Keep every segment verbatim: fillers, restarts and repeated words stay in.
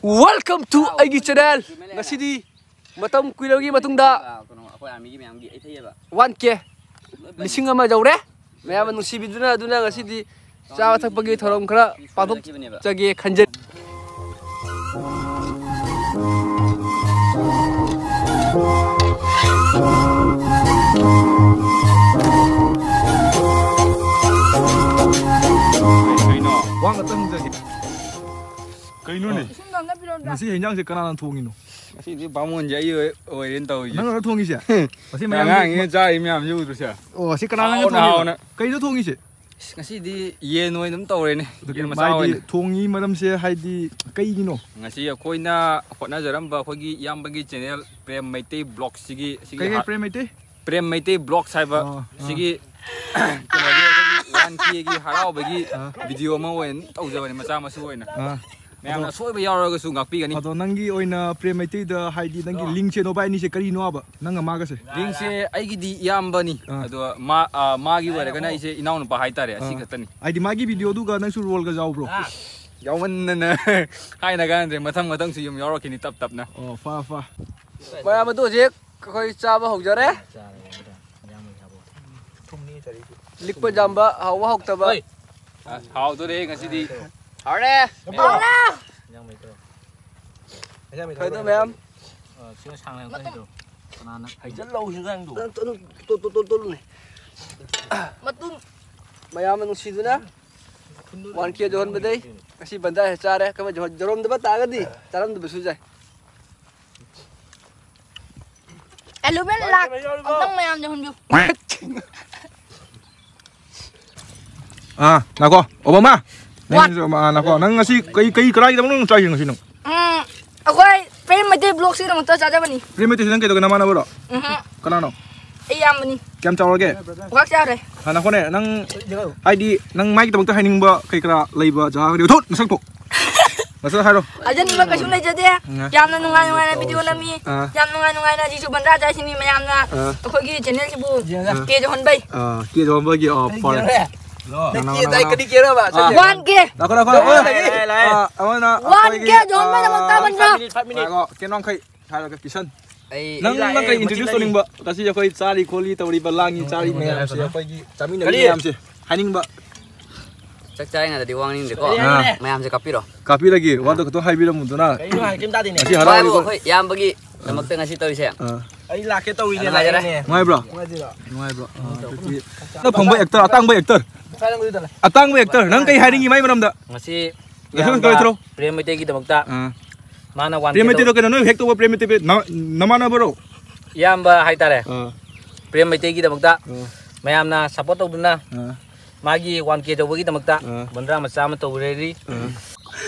Welcome to ꯑꯩꯒꯤ channel. ꯉꯁꯤꯗꯤ ꯃꯇꯝ ꯀꯨꯏꯔꯕꯒꯤ ꯃꯇꯨꯡꯗ ꯀꯩꯅꯣ, ꯑꯩꯈꯣꯏ armyꯒꯤ ꯃꯌꯥꯝꯒꯤ ꯑꯩ ꯊꯩꯌꯦꯕ꯫ One K, ꯂꯤꯁꯤꯡ ꯑꯃ ꯌꯧꯔꯦ꯫ ꯃꯌꯥꯝꯅ ꯅꯨꯡꯁꯤꯕꯤꯗꯨꯅ ꯑꯗꯨꯅ ꯉꯁꯤꯗꯤ ꯆꯥꯕ ꯊꯛꯄꯒꯤ ꯊꯧꯔꯝ ꯈꯔ ꯄꯥꯡꯊꯣꯛꯆꯒꯦ ꯈꯟꯖꯩ꯫ ꯀꯩꯅꯣ? ꯋꯥ ꯉꯥꯛꯇ ꯍꯪꯖꯒꯦ꯫ ꯀꯩꯅꯣꯅꯦ? ꯏꯁꯤꯡꯗꯣ ꯑꯝꯇ ꯄꯤꯔꯛꯑꯣꯗ꯫ ꯉꯁꯤ ꯍꯦꯟꯖꯥꯡꯁꯦ ꯀꯅꯥꯅ ꯊꯣꯡꯉꯤꯅꯣ? ꯉꯁꯤꯗꯤ ꯕꯥꯃꯣꯟꯁꯦ ꯑꯩ ꯑꯣꯏ-, ꯑꯣꯏꯔꯦꯅ ꯇꯧꯔꯤꯁꯦ꯫ ꯅꯪꯅ ꯊꯣꯡꯉꯤꯁꯦ? ꯑꯁꯤ ꯃꯌꯥꯝꯁꯦ ꯑꯉꯥꯡꯁꯤꯡꯅ ꯆꯥꯔꯤ ꯃꯌꯥꯝꯁꯦ ꯎꯗ꯭ꯔꯣ ꯁꯦ? ꯑꯣ, ꯑꯁꯤ ꯀꯅꯥꯅ ꯍꯥꯎꯅ, ꯊꯣꯡꯉꯤꯅꯣ? ꯍꯥꯎꯅ꯫ ꯀꯩꯅꯣ ꯊꯣꯡꯉꯤꯁꯦ? ꯑꯁ, ꯉꯁꯤꯗꯤ ꯌꯦꯟ ꯑꯣꯏꯅ ꯑꯗꯨꯝ ꯇꯧꯔꯦꯅꯦ꯫ ꯑꯗꯨ ꯌꯦꯟ ꯀꯩꯅꯣ, ꯃꯆꯥ ꯃꯥꯏꯗꯤ ꯑꯣꯏꯅ꯫ ꯊꯣꯡꯉꯤ ꯃꯔꯝꯁꯦ ꯍꯥꯏꯗꯤ ꯀꯩꯒꯤꯅꯣ? ꯉꯁꯤ ꯑꯩꯈꯣꯏꯅ ꯍꯣꯠꯅꯖꯔꯝꯕ ꯑꯩꯈꯣꯏꯒꯤ ꯏꯌꯥꯝꯕꯒꯤ channel ꯄ꯭ꯔꯦꯝ ꯃꯩꯇꯩ Vlogs ꯁꯤꯒꯤ, ꯁꯤꯒꯤ ꯀꯩ, ꯀꯩ ꯍꯥ-, ꯄ꯭ꯔꯦꯝ ꯃꯩꯇꯩ? ꯄ꯭ꯔꯦꯝ ꯃꯩꯇꯩ Vlogs ꯍꯥꯏꯕ ꯑꯥ, ꯑꯥ꯫ ꯁꯤꯒꯤ ꯀꯩꯅꯣꯒꯤ ꯑꯩꯈꯣꯏꯒꯤ one K ꯒꯤ ꯍꯔꯥꯎꯕꯒꯤ ꯑꯥ꯫ Video ꯑꯃ ꯑꯣꯏꯅ ꯇꯧꯖꯕꯅꯤ, ꯃꯆꯥ ꯃꯁꯨ ꯑꯣꯏꯅ꯫ ꯑꯥ꯫ ꯃꯌꯥꯝꯅ ꯑꯗꯣ ꯑꯁꯣꯏꯕ ꯌꯥꯎꯔꯒꯁꯨ ꯉꯥꯛꯄꯤꯒꯅꯤ꯫ ꯑꯗꯣ ꯅꯪꯒꯤ ꯑꯣꯏꯅ ꯄ꯭ꯔꯦꯝ ꯃꯩꯇꯩꯗ ꯍꯥꯏꯗꯤ ꯅꯪꯒꯤ ꯑꯣ꯫ Link ꯁꯦ ꯅꯣꯏꯕꯥꯏ ꯑꯅꯤꯁꯦ ꯀꯔꯤꯅꯣꯕ? ꯅꯪꯒ ꯃꯥꯒꯁꯦ? Link ꯁꯦ ꯑꯩꯒꯤꯗꯤ ꯏꯌꯥꯝꯕꯅꯤ꯫ ꯑꯥ꯫ ꯑꯗꯣ ꯃꯥ, ꯑꯥ, ꯃꯥꯒꯤ ꯑꯣꯏꯔꯒꯅ ꯑꯩꯁꯦ ꯏꯅꯥꯎꯅꯨꯄꯥ ꯍꯥꯏꯇꯥꯔꯦ, ꯑꯁꯤ ꯑꯥ꯫ ꯈꯛꯇꯅꯤ꯫ ꯍꯥꯏꯗꯤ ꯃꯥꯒꯤ video ꯗꯨꯒ ꯅꯪꯁꯨ role ꯒ ꯌꯥꯎꯕ꯭ꯔꯣ? ꯌꯥꯎꯃꯟꯗꯅ ꯍꯥꯏꯅ ꯀꯥꯟꯗ꯭ꯔꯦ, ꯃꯊꯪ ꯃꯊꯪꯁꯨ ꯌꯨꯝ ꯌꯥꯎꯔꯛꯈꯤꯅꯤ ꯇꯞ ꯇꯞꯅ꯫ ꯑꯣ, ꯐ, ꯐ꯫ ꯃꯌꯥꯝ ꯑꯗꯨ ꯍꯧꯖꯤꯛ ꯑꯩꯈꯣꯏ ꯆꯥꯕ ꯍꯧꯖꯔꯦ꯫ ꯂꯤꯛꯄ ꯖꯥꯝꯕ, ꯍꯥꯎꯕ ꯍꯥꯎꯇꯕ꯫ ꯑ, ꯍꯥꯎꯗꯣꯔꯦ ꯉꯁꯤꯗꯤ꯫ ꯍꯥꯎꯔꯦ꯫ ꯀꯩꯅꯣ ꯃꯌꯥꯝ? ꯍꯩꯖꯜꯂꯧ ꯍꯤꯟꯖꯥꯡꯗꯣ꯫ ꯇꯣ-, ꯇꯣ-, ꯇꯣ-, ꯇꯣ-, ꯇꯣꯠꯂꯨꯅꯦ꯫ ꯃꯇꯨꯝ꯫ ꯃꯌꯥꯝꯅ ꯅꯨꯡꯁꯤꯗꯨꯅ one K ꯌꯧꯍꯟꯕꯗꯩ ꯉꯁꯤ ꯕꯟꯗꯥ ꯍꯦꯛ ꯆꯥꯔꯦ꯫ ꯀꯃꯥꯏ ꯌꯧꯍꯟ-, ꯌꯧꯔꯝꯗꯕ ꯇꯥꯔꯒꯗꯤ ꯆꯥꯔꯝꯗꯕꯁꯨ ꯌꯥꯏ꯫ Eleven lakh ꯑꯝꯇꯪ ꯃꯌꯥꯝ ꯌꯧꯍꯟꯕꯤꯌꯨ꯫ ꯑꯥ, ꯅꯥꯀꯣ, ꯑꯣꯕꯥꯃꯥ꯫ What? ꯅꯪꯁꯨ, ꯑꯥ, ꯅꯥꯀꯣ, ꯅꯪ ꯉꯁꯤ ꯀꯩ, ꯀꯩ, ꯀꯗꯥꯏꯗꯅꯣ ꯅꯪ ꯆꯥꯏꯁꯦ ꯉꯁꯤ ꯅꯪ? ꯎꯝ, ꯑꯩꯈꯣꯏ ꯄ꯭ꯔꯦꯝ ꯃꯩꯇꯩ Vlogs ꯀꯤꯗꯃꯛꯇ ꯆꯥꯖꯕꯅꯤ꯫ ꯄ꯭ꯔꯦꯝ ꯃꯩꯇꯩꯁꯦ ꯅꯪ ꯀꯩꯗꯧꯒꯦ, ꯅꯃꯥꯟꯅꯕꯔꯣ? ꯎꯝꯍꯨꯝ꯫ ꯀꯅꯥꯅꯣ? ꯑꯩ ꯏꯌꯥꯝꯕꯅꯤ꯫ ꯀꯌꯥꯝ ꯆꯥꯎꯔꯒꯦ? ꯈꯨꯕꯥꯛ ꯆꯥꯎꯔꯦ꯫ ꯍꯥ, ꯅꯥꯀꯣꯅꯦ, ꯅꯪ ꯍꯥꯏꯗꯤ ꯅꯪ ꯃꯥꯒꯤꯗꯃꯛꯇ ꯍꯥꯏꯅꯤꯡꯕ ꯀꯩ ꯀꯔꯥ ꯂꯩꯕ ꯖꯒꯥꯒꯗꯤ ꯎꯊꯣꯠ ꯅꯁꯛꯇꯣ꯫ ꯅꯁꯛ ꯍꯥꯏꯔꯣ꯫ ꯍꯥꯏꯖꯅꯤꯡꯕ ꯀꯩꯁꯨ ꯂꯩꯖꯗꯦ꯫ ꯎꯝ꯫ ꯌꯥꯝꯅ ꯅꯨꯡꯉꯥꯏ ꯅꯨꯡꯉꯥꯏꯅ video ꯅꯝꯃꯤ꯫ ꯑꯥ꯫ ꯌꯥꯝ ꯅꯨꯡꯉꯥꯏ ꯅꯨꯡꯉꯥꯏꯅ ꯑꯁꯤꯁꯨ ꯕꯟꯗꯥ ꯆꯥꯏꯁꯤꯅꯤ ꯃꯌꯥꯝꯅ ꯑꯥ꯫ ꯑꯩꯈꯣꯏꯒꯤ channel ꯁꯤꯕꯨ ꯑꯥ꯫ K ꯌꯧꯍꯟꯕꯩ꯫ ꯑꯥ, K ꯌꯧꯍꯟꯕꯒꯤ, ꯑꯣ, ꯐꯔꯦ꯫ ꯅꯪ ꯀꯦ ꯇꯥꯏ, ꯀꯔꯤ ꯀꯦꯔꯕ? ꯆꯠꯁꯦ꯫ ꯋꯥꯟ ꯀꯦ꯫ ꯂꯥꯛꯈꯣ, ꯂꯥꯛꯈꯣ꯫ ꯂꯥꯛꯑꯣ, ꯂꯥꯛꯑꯣ꯫ ꯂꯥꯛꯑꯣ꯫ ꯑ, ꯑꯃꯅ ꯋꯥꯟ ꯀꯦ ꯑꯩꯈꯣꯏꯒꯤ, ꯌꯣꯟꯕꯩꯗꯃꯛꯇ ꯑ, ꯃꯟꯇ꯭ꯔꯥ꯫ Five minute, five minute. ꯉꯥꯏꯈꯣ, ꯀꯦꯟ ꯋꯥꯡꯈꯩ ꯍꯥꯏꯔꯒ ꯄꯤꯁꯟ꯫ ꯑꯩ ꯅꯪ, ꯑꯩ ꯅꯪ ꯂꯥꯛꯑꯦ, ꯀꯩ ꯃꯆꯤꯟ ꯏꯟꯇ꯭ꯔꯣꯗ꯭ꯌꯨꯁ ꯑꯅꯤ꯫ ꯇꯧꯅꯤꯡꯕ? ꯉꯁꯤ ꯑꯩꯈꯣꯏ ꯆꯥꯔꯤ ꯈꯣꯠꯂꯤ ꯇꯧꯔꯤꯕ, ꯂꯥꯡꯉꯤ ꯆꯥꯔꯤ ꯃꯌꯥꯝꯁꯦ, ꯑꯩꯈꯣꯏꯒꯤ ꯆꯥꯃꯤꯟꯅꯔꯤ ꯀꯔꯤ? ꯃꯌꯥꯝꯁꯦ ꯍꯥꯏꯅꯤꯡꯕ꯫ ꯆꯥꯛ ꯆꯥꯔꯤꯉꯩꯗꯗꯤ ꯋꯥ ꯉꯥꯡꯅꯤꯡꯗꯦꯀꯣ꯫ ꯑꯥ꯫ ꯃꯌꯥꯝꯁꯦ ꯀꯥꯞꯄꯤꯔꯣ꯫ ꯀꯥꯞꯄꯤꯔꯒꯦ, ꯋꯥꯗꯣ ꯈꯛꯇꯪ ꯍꯥꯏꯕꯤꯔꯝꯃꯨꯗꯅ꯫ ꯀꯩꯅꯣ ꯍꯥꯏ, ꯀꯩꯝ ꯇꯥꯗꯦꯅꯦ꯫ ꯉꯁꯤ ꯍꯥꯏꯕꯨ ꯍꯔꯥꯎꯔꯤꯕ ꯑꯩꯈꯣꯏ ꯏꯌꯥꯝꯕꯒꯤ ꯗꯃꯛꯇ ꯉꯁꯤ ꯇꯧꯔꯤꯁꯦ꯫ ꯑꯥ꯫ ꯑꯩ ꯂꯥꯛꯀꯦ ꯇꯧꯔꯤꯅꯦ, ꯅꯨꯡꯉꯥꯏꯖꯔꯦ꯫ ꯂꯥꯛꯏꯅꯦ꯫ ꯅꯨꯡꯉꯥꯏꯕ꯭ꯔꯣ? ꯅꯨꯡꯉꯥꯏꯖꯔꯣ꯫ ꯅꯨꯡꯉꯥꯏꯕ꯭ꯔꯣ? ꯑꯥ, ꯑꯗꯨꯗꯤ ꯅꯪ ꯐꯪꯕ ꯑꯦꯛꯇꯔ, ꯑꯇꯥꯡꯕ ꯑꯦꯛꯇꯔ꯫ ꯁ꯭ꯋꯥꯏꯗ ꯑꯃꯨꯛ ꯂꯩꯇꯔꯦ꯫ ꯑꯇꯥꯡꯕ ꯑꯦꯛꯇꯔ, ꯅꯪ ꯀꯩ ꯍꯥꯏꯅꯤꯡꯉꯤ ꯃꯥꯏ ꯃꯔꯝꯗ? ꯉꯁꯤ ꯂꯣꯏꯁꯤꯜꯂꯣ, ꯏꯌꯥꯝꯕ ꯂꯣꯏꯁꯤꯜꯂꯣ꯫ ꯄ꯭ꯔꯦꯝ ꯃꯩꯇꯩꯒꯤꯗꯃꯛꯇ ꯑꯥ꯫ ꯃꯥꯅ ꯋꯥꯟ ꯄ꯭ꯔꯦꯝ ꯀꯦ ꯃꯩꯇꯩꯗꯣ ꯇꯧ- ꯀꯩꯅꯣ, ꯅꯣꯏ ꯍꯦꯛ ꯇꯧꯕ ꯄ꯭ꯔꯦꯝ ꯃꯩꯇꯩ ꯅ-, ꯅꯃꯥꯟꯅꯕꯔꯣ? ꯏꯌꯥꯝꯕ ꯍꯥꯏꯇꯥꯔꯦ꯫ ꯑꯥ꯫ ꯄ꯭ꯔꯦꯝ ꯃꯩꯇꯩꯒꯤꯗꯃꯛꯇ ꯑꯥ꯫ ꯃꯌꯥꯝꯅ ꯁꯞꯄꯣꯔꯠ ꯇꯧꯗꯨꯅ ꯑꯥ꯫ ꯃꯥꯒꯤ ꯋꯥꯟ ꯀꯦ ꯇꯧꯕꯒꯤꯗꯃꯛꯇ ꯑꯥ꯫ ꯕꯟꯗ꯭ꯔꯥ ꯃꯆꯥ ꯑꯃ ꯇꯧꯔꯦꯔꯤ꯫ ꯑꯥ꯫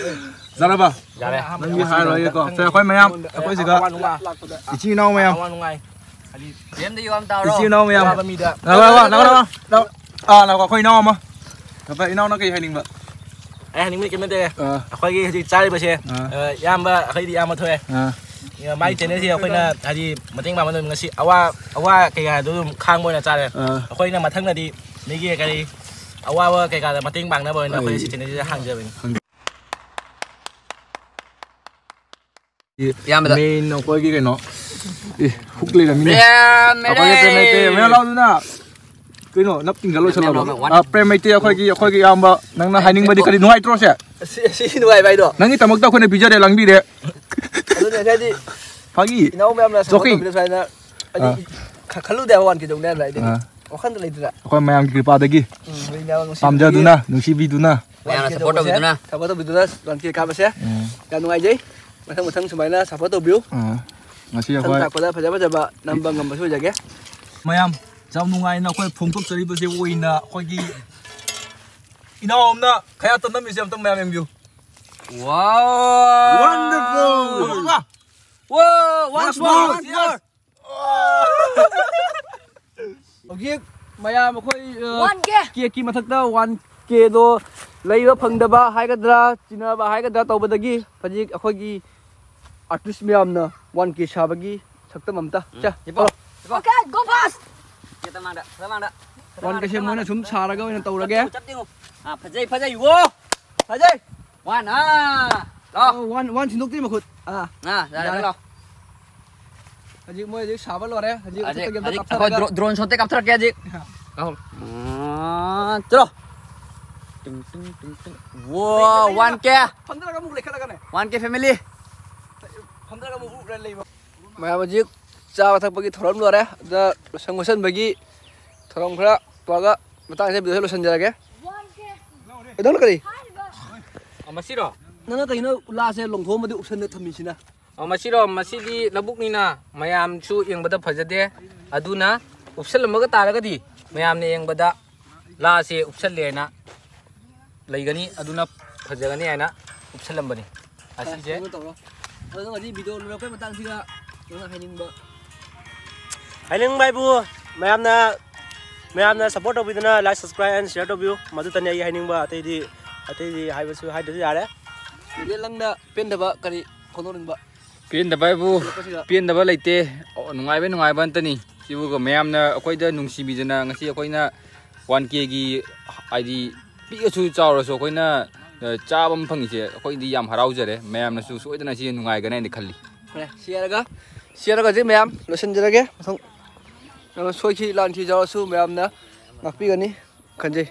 ꯌꯥꯔꯕ? ꯌꯥꯔꯦ꯫ ꯅꯪꯒꯤ ꯍꯥꯏꯔꯣꯏꯒꯦꯀꯣ꯫ ꯁꯦ, ꯑꯩꯈꯣꯏ ꯃꯌꯥꯝ, ꯑꯩꯈꯣꯏ ꯁꯤꯗ ꯑꯋꯥ ꯅꯨꯡꯉꯥꯏ꯫ ꯏꯆꯤꯟ ꯏꯅꯥꯎ ꯃꯌꯥꯝ꯫ ꯑꯋꯥ ꯅꯨꯡꯉꯥꯏ꯫ ꯍꯥꯏꯗꯤ ꯄ꯭ꯔꯦꯝꯗ ꯌꯣꯝ ꯇꯥꯔꯣ꯫ ꯏꯆꯤꯟ ꯏꯅꯥꯎ ꯃꯌꯥꯝ꯫ ꯑꯋꯥꯕ ꯃꯤꯗ꯫ ꯂꯥꯛꯑꯣ, ꯂꯥꯛꯑꯣ, ꯂꯥꯛꯑꯣ, ꯂꯥꯛꯑꯣ, ꯂꯥꯛꯑꯣ꯫ ꯑꯥ, ꯂꯥꯛꯑꯣ, ꯑꯩꯈꯣꯏ ꯏꯅꯥꯎ ꯑꯃ꯫ ꯀꯀꯥ, ꯏꯅꯥꯎꯅ ꯀꯩ ꯍꯥꯏꯅꯤꯡꯕ? ꯑꯩ ꯍꯥꯏꯅꯤꯡꯕꯗꯤ ꯀꯩꯝ ꯅꯠꯇꯦ꯫ ꯑꯥ꯫ ꯑꯩꯈꯣꯏꯒꯤ ꯍꯧꯖꯤꯛ ꯆꯥꯔꯤꯕꯁꯦ, ꯑꯥ꯫ ꯑ, ꯏꯌꯥꯝꯕ, ꯑꯩꯈꯣꯏꯗꯤ ꯏꯌꯥꯝꯕ ꯊꯣꯛꯑꯦ꯫ ꯑꯥ꯫ ꯑ, ꯃꯥꯏ ꯆꯦꯅꯦꯜꯁꯦ ꯑꯩꯈꯣꯏꯅ ꯍꯥꯏꯗꯤ ꯃꯇꯦꯡ ꯄꯥꯡꯕ ꯑꯗꯨꯝ ꯉꯁꯤ ꯑꯋꯥ, ꯑꯋꯥ ꯀꯩꯀꯥꯗꯣ ꯑꯗꯨꯝ ꯈꯥꯡꯕ ꯑꯣꯏꯅ ꯆꯥꯔꯦ꯫ ꯑꯥ꯫ ꯑꯩꯈꯣꯏꯅ ꯃꯊꯪꯗꯗꯤ ꯃꯤꯒꯤ ꯀꯔꯤ ꯑꯋꯥꯕ ꯀꯩꯀꯥꯗ ꯃꯇꯦꯡ ꯄꯥꯡꯅꯕ ꯑꯣꯏꯅ ꯑꯩꯈꯣꯏ ꯑꯩ ꯁꯤ ꯆꯦꯅꯦꯜꯁꯤꯗ ꯍꯥꯡꯖꯕꯅꯤ꯫ ꯏꯌꯥꯝꯕꯗ꯫ ꯃꯦꯟ ꯑꯩꯈꯣꯏꯒꯤ ꯀꯩꯅꯣ꯫ ꯑꯦ, ꯍꯨꯛ ꯂꯩꯔꯝꯃꯤꯅꯦ꯫ ꯄ꯭ꯔꯦꯝ ꯃꯩꯇꯩ꯫ ꯑꯩꯈꯣꯏꯒꯤ ꯄ꯭ꯔꯦꯝ ꯃꯩꯇꯩ, ꯃꯌꯥꯝ ꯂꯥꯎꯗꯨꯅ꯫ ꯀꯩꯅꯣ, ꯅꯞ ꯇꯤꯡꯖꯜꯂꯣ ꯆꯠꯂꯕꯣ? ꯄ꯭ꯔꯦꯝ ꯃꯩꯇꯩ꯫ ꯑꯥ, ꯄ꯭ꯔꯦꯝ ꯃꯩꯇꯩ ꯑꯩꯈꯣꯏꯒꯤ, ꯑꯩꯈꯣꯏꯒꯤ ꯏꯌꯥꯝꯕ, ꯅꯪꯅ ꯍꯥꯏꯅꯤꯡꯕꯗꯤ ꯀꯔꯤ? ꯅꯨꯡꯉꯥꯏꯇ꯭ꯔꯣ ꯁꯦ? ꯑꯁꯤ, ꯑꯁꯤ ꯅꯨꯡꯉꯥꯏꯕ ꯍꯥꯏꯗꯣ꯫ ꯅꯪꯒꯤꯗꯃꯛꯇ ꯑꯩꯈꯣꯏꯅ ꯄꯤꯖꯔꯦ, ꯂꯥꯡꯕꯤꯔꯦ꯫ ꯑꯗꯨꯅꯦ, ꯍꯥꯏꯗꯤ ꯐꯥꯒꯤ꯫ ꯏꯅꯥꯎ ꯃꯌꯥꯝꯅ support Joking꯫ ꯇꯧꯕꯤꯔ ꯁꯨꯃꯥꯏꯅ, ꯍꯥꯏꯗꯤ ꯑꯥ꯫ ꯈ-, ꯈꯜꯂꯨꯗꯦ ꯍꯥꯏꯕ ꯋꯥꯟ ꯀꯦ ꯇꯧꯅꯤ ꯍꯥꯏꯕ ꯑꯩꯗꯤ꯫ ꯑꯥ꯫ ꯋꯥꯈꯟꯗ ꯂꯩꯇ꯭ꯔꯥ? ꯑꯩꯈꯣꯏ ꯃꯌꯥꯝꯒꯤ ꯀ꯭ꯔꯤꯄꯥꯗꯒꯤ ꯑꯗꯨꯝ ꯍꯨꯏꯅ ꯅꯨꯡꯁꯤꯕꯤꯕꯒꯤ ꯄꯥꯝꯖꯗꯨꯅ, ꯅꯨꯡꯁꯤꯕꯤꯗꯨꯅ꯫ ꯃꯌꯥꯝꯅ ꯋꯥꯟ ꯀꯦ support ꯇꯧꯕꯁꯦ, ꯇꯧꯕꯤꯗꯨꯅ꯫ Support ꯇꯧꯕꯤꯗꯨꯅ ꯋꯥꯟ ꯀꯦ ꯀꯥꯞꯄꯁꯦ꯫ ꯎꯝ꯫ ꯌꯥꯝ ꯅꯨꯡꯉꯥꯏꯖꯩ꯫ ꯃꯊꯪ ꯃꯊꯪ ꯁꯨꯃꯥꯏꯅ support ꯇꯧꯕꯤꯌꯨ꯫ ꯑꯥ꯫ ꯉꯁꯤ ꯃꯊꯪ ꯑꯩꯈꯣꯏ ꯂꯥꯛꯄꯗ ꯐꯖ ꯐꯖꯕ ꯅꯝꯕ ꯉꯝꯕꯁꯨ ꯑꯣꯏꯖꯒꯦ꯫ ꯃꯌꯥꯝ, ꯌꯥꯝ ꯅꯨꯡꯉꯥꯏꯅ ꯑꯩꯈꯣꯏ ꯐꯣꯡꯗꯣꯛꯆꯔꯤꯕꯁꯦ ꯑꯣꯏꯅ ꯑꯩꯈꯣꯏꯒꯤ ꯏꯅꯥꯎ ꯑꯃꯅ ꯈꯌꯥꯠꯇ ꯅꯝꯃꯤꯁꯦ ꯑꯝꯇꯪ ꯃꯌꯥꯝ ꯌꯦꯡꯕꯤꯌꯨ꯫ Wow! Wonderful! ꯋꯥ! Wow! Once Once more! more! Once more! ꯍꯧꯖꯤꯛ ꯃꯌꯥꯝ ꯑꯩꯈꯣꯏ, ꯑ, ꯋꯥꯟ ꯀꯦ꯫ ꯀꯦꯛꯀꯤ ꯃꯊꯛꯇ ꯋꯥꯟ ꯀꯦꯗꯣ ꯂꯩꯕ ꯐꯪꯗꯕ ꯍꯥꯏꯒꯗ꯭ꯔꯥ, ꯆꯤꯟꯅꯕ ꯍꯥꯏꯒꯗ꯭ꯔꯥ ꯇꯧꯕꯗꯒꯤ ꯍꯧꯖꯤꯛ ꯑꯩꯈꯣꯏꯒꯤ ꯑꯥꯔꯇꯤꯁ ꯃꯌꯥꯝꯅ ꯋꯥꯟ ꯀꯦ ꯁꯥꯕꯒꯤ ꯁꯛꯇꯝ ꯑꯝꯇ꯫ ꯎꯝ꯫ ꯆꯦ, ꯍꯤꯞꯄꯣ, ꯍꯤꯞꯄꯣ꯫ Okay, go fast! ꯀꯦꯛꯇ ꯃꯥꯡꯗ, ꯈꯔ ꯃꯥꯡꯗ꯫ ꯋꯥꯟ ꯀꯦꯁꯦ ꯃꯣꯏꯅ ꯁꯨꯝ ꯁꯥꯔꯒ ꯑꯣꯏꯅ ꯇꯧꯔꯒꯦ꯫ ꯆꯞ ꯌꯦꯡꯉꯣ꯫ ꯑꯥ, ꯐꯖꯩ, ꯐꯖꯩ꯫ ꯋꯣ! ꯐꯖꯩ꯫ ꯋꯥꯟ, ꯑꯥ, ꯂꯥꯎ꯫ ꯑꯣ, ꯋꯥꯟ, ꯋꯥꯟ ꯁꯤꯟꯗꯣꯛꯇ꯭ꯔꯤ ꯃꯈꯨꯠ꯫ ꯑꯥ, ꯑꯥ, ꯌꯥꯔꯦ, ꯌꯥꯔꯦ꯫ ꯂꯥꯎ꯫ ꯍꯧꯖꯤꯛ ꯃꯣꯏ ꯍꯧꯖꯤꯛ ꯁꯥꯕ ꯂꯣꯏꯔꯦ꯫ ꯍꯧꯖꯤꯛ ꯍꯧꯖꯤꯛ, ꯃꯊꯛꯇꯒꯤ ꯑꯝꯇ ꯍꯧꯖꯤꯛ ꯑꯩꯈꯣꯏ ꯀꯥꯞꯊꯔꯒ ꯗ꯭ꯔꯣ-, ꯗ꯭ꯔꯣꯟ ꯁꯣꯠꯇꯩ ꯀꯥꯞꯊꯔꯛꯀꯦ ꯍꯧꯖꯤꯛ꯫ ꯑꯥ꯫ ꯂꯥꯎ꯫ ꯑꯥ, ꯆꯠꯂꯣ꯫ ꯇꯨꯡ, ꯇꯨꯡ, ꯇꯨꯡ, ꯇꯨꯡ꯫ ꯋꯣ, ꯂꯩ, ꯂꯩ, ꯋꯥꯟ ꯀꯦ꯫ ꯐꯝꯊꯔꯒ ꯑꯃꯨꯛ ꯂꯩꯈꯠꯂꯒꯅꯦ꯫ ꯋꯥꯟ ꯀꯦ ꯐꯦꯃꯤꯂꯤ꯫ ꯐꯝꯊꯔꯒ ꯑꯃꯨꯛ ꯎꯞꯂ ꯂꯩꯕ꯫ ꯃꯌꯥꯝ ꯍꯧꯖꯤꯛ ꯆꯥꯕ ꯊꯛꯄꯒꯤ ꯊꯧꯔꯝ ꯂꯣꯏꯔꯦ꯫ ꯑꯗ ꯂꯣꯏꯁꯟ ꯈꯣꯠꯆꯟꯕꯒꯤ ꯊꯧꯔꯝ ꯈꯔ ꯇꯧꯔꯒ ꯃꯇꯥꯡꯁꯤꯗ ꯚꯤꯗꯤꯑꯣꯁꯦ ꯂꯣꯏꯁꯤꯟꯖꯔꯒꯦ꯫ ꯀꯩꯗꯧꯅꯣ ꯀꯔꯤ? ꯑ, ꯃꯁꯤꯔꯣ? ꯅꯪꯅ ꯀꯩꯅꯣ ꯂꯥꯁꯦ ꯂꯣꯡꯊꯣꯛꯑꯝꯕꯗꯤ ꯎꯞꯁꯟꯗ ꯊꯝꯃꯤꯁꯤꯅ? ꯑ, ꯃꯁꯤꯔꯣ? ꯃꯁꯤꯗꯤ ꯂꯧꯕꯨꯛꯅꯤꯅ ꯃꯌꯥꯝꯁꯨ ꯌꯦꯡꯕꯗ ꯐꯖꯗꯦ꯫ ꯑꯗꯨꯅ ꯎꯞꯁꯜꯂꯝꯕꯒ ꯇꯥꯔꯒꯗꯤ ꯃꯌꯥꯝꯅ ꯌꯦꯡꯕꯗ ꯂꯥꯁꯦ ꯎꯞꯁꯜꯂꯦꯅ ꯂꯩꯒꯅꯤ, ꯑꯗꯨꯅ ꯐꯖꯒꯅꯤ ꯍꯥꯏꯅ ꯎꯞꯁꯜꯂꯝꯕꯅꯤ꯫ ꯑꯁꯤꯁꯦ ꯀꯩꯅꯣ ꯇꯧꯔꯣ꯫ ꯑꯗꯣ ꯉꯁꯤ ꯚꯤꯗꯤꯑꯣ ꯂꯣꯏꯔꯛꯄꯩ ꯃꯇꯥꯡꯁꯤꯗ ꯅꯪꯅ ꯍꯥꯏꯅꯤꯡꯕ? ꯍꯥꯏꯅꯤꯡꯕ ꯍꯥꯏꯕꯨ ꯃꯌꯥꯝꯅ, ꯃꯌꯥꯝꯅ support ꯇꯧꯕꯤꯗꯨꯅ like, subscribe and share ꯇꯧꯕꯤꯌꯨ꯫ ꯃꯗꯨꯇꯅꯤ ꯑꯩ ꯍꯥꯏꯅꯤꯡꯕ꯫ ꯑꯇꯩꯗꯤ, ꯑꯇꯩꯗꯤ ꯍꯥꯏꯕꯁꯨ ꯍꯥꯏꯗ꯭ꯔꯁꯨ ꯌꯥꯔꯦ꯫ ꯑꯗꯨꯗꯤ ꯅꯪꯅ ꯄꯦꯟꯗꯕ ꯀꯔꯤ ꯐꯣꯡꯗꯣꯛꯅꯤꯡꯕ? ꯄꯦꯟꯗꯕ ꯍꯥꯏꯕꯨ, ꯂꯣꯏꯁꯤꯜꯂꯛꯄꯁꯤꯗ꯫ ꯄꯦꯟꯗꯕ ꯂꯩꯇꯦ꯫ ꯑꯣ, ꯅꯨꯡꯉꯥꯏꯕ, ꯅꯨꯡꯉꯥꯏꯕ ꯉꯥꯛꯇꯅꯤ꯫ ꯁꯤꯕꯨ ꯃꯌꯥꯝꯅ ꯑꯩꯈꯣꯏꯗ ꯅꯨꯡꯁꯤꯕꯤꯗꯅ ꯉꯁꯤ ꯑꯩꯈꯣꯏꯅ ꯋꯥꯟ ꯀꯦꯒꯤ, ꯍꯥꯏꯗꯤ, ꯄꯤꯛꯑꯁꯨ ꯆꯥꯎꯔꯁꯨ ꯑꯩꯈꯣꯏꯅ, ꯑ, ꯆꯥꯕ ꯑꯃ ꯐꯪꯉꯤꯁꯦ ꯑꯩꯈꯣꯏꯗꯤ ꯌꯥꯝ ꯍꯔꯥꯎꯖꯔꯦ꯫ ꯃꯌꯥꯝꯅꯁꯨ ꯁꯣꯏꯗꯅ ꯁꯤ ꯅꯨꯡꯉꯥꯏꯒꯅꯤ ꯍꯥꯏꯅ ꯈꯜꯂꯤ꯫ ꯐꯔꯦ, ꯁꯤ ꯍꯥꯏꯔꯒ, ꯁꯤ ꯍꯥꯏꯔꯒ ꯍꯧꯖꯤꯛ ꯃꯌꯥꯝ ꯂꯣꯏꯁꯤꯟꯖꯔꯒꯦ꯫ ꯃꯊꯪ, ꯑ, ꯁꯣꯏꯈꯤ ꯂꯥꯟꯈꯤ ꯌꯥꯎꯔꯁꯨ ꯃꯌꯥꯝꯅ ꯉꯥꯛꯄꯤꯒꯅꯤ ꯈꯟꯖꯩ꯫